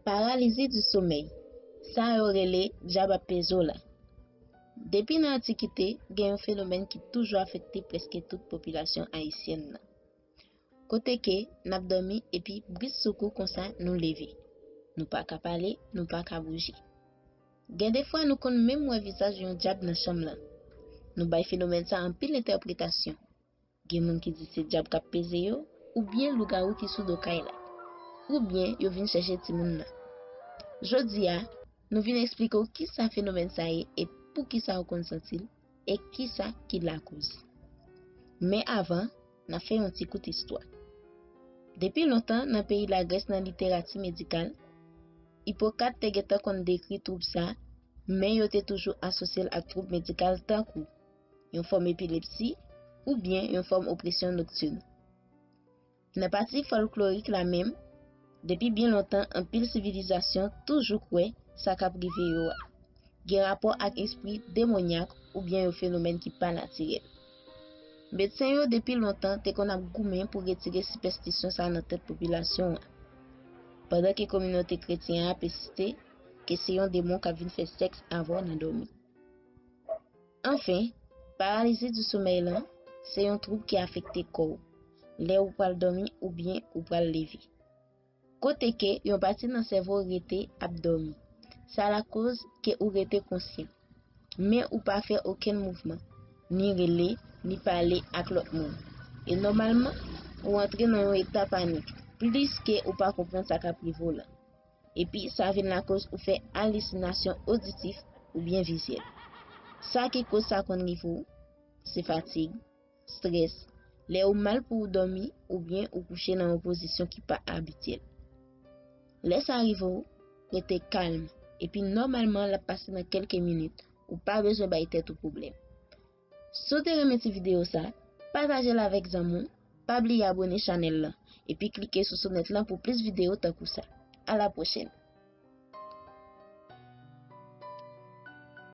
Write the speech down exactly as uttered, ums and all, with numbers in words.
Paralizi di somèy. Sa yo rele djab ap peze w la. Depi nan antikite, gen yon fenomèn ki toujou afekte prèske tout popilasyon ayisyèn nan. Kote ke n ap dòmi epi brisoukou konsa nou leve. Nou pa ka pale, nou pa ka bouje. Gen defwa nou konn menm wè vizaj yon djab nan chanm lan. Nou bay fenomèn sa anpil entèpretasyon. Gen moun ki di se djab k ap peze yo, oubyen lougawou ki sou do kay la, oubyen yo vin chèche timoun nan. Jodi a, nou vin eksplike w kisa fenomèn sa ye e poukisa w konn santi l, e kisa ki lakoz. Men avan, n ap fè yon ti kout istwa. Depi lontan, nan peyi Lagrès, nan literati medikal, Ipokrat te gentan konn dekri twoub sa, men yo te toujou asosye l ak twoub medikal tankou yon fòm epilepsi oubyen yon fòm opresyon noktin. Nan pati fòlklorik la menm, depi byen lontan, anpil sivilizasyon toujou kwè sa k ap rive yo a gen rapò ak espri demonyak oubyen yon fenomèn ki pa natirèl. Medsen yo depi lontan te konn ap goumen pou retire sipèstisyon sa nan tèt popilasyon an, pandan ke kominote kretyen an ap ensiste ke se yon demon k ap vin fè sèks avè w nan dòmi. Anfen, paralizi di somèy lan se yon twoub ki afekte kò w lè ou pral dòmi oubyen ou pral leve. Kote ke yon pati nan sèvo rete ap dòmi. Sa lakoz ke ou rete konsyan, men ou pa fè okenn mouvman, ni rele, ni pale ak lòt moun. E nòmalman, ou antre nan yon eta panik, plis ke ou pa konprann sa k ap rive w lan. Epi sa vin lakoz ou fè alisinasyon oditif oubyen vizyèl. Sa ki koz sa konn rive w, se fatig, strès, lè ou mal pou ou dòmi oubyen ou kouche nan yon pozisyon ki pa abityèl. Lè sa rive w, rete kalm, epi nòmalman l ap pase nan kèlke minit, ou pa bezwen bay tèt ou pwoblèm. Si w te renmen ti videyo sa, pataje l avèk zanmi w, pa bliye abone chanèl lan, epi klike sou sonèt lan pou plis videyo tankou sa. A la pwochèn!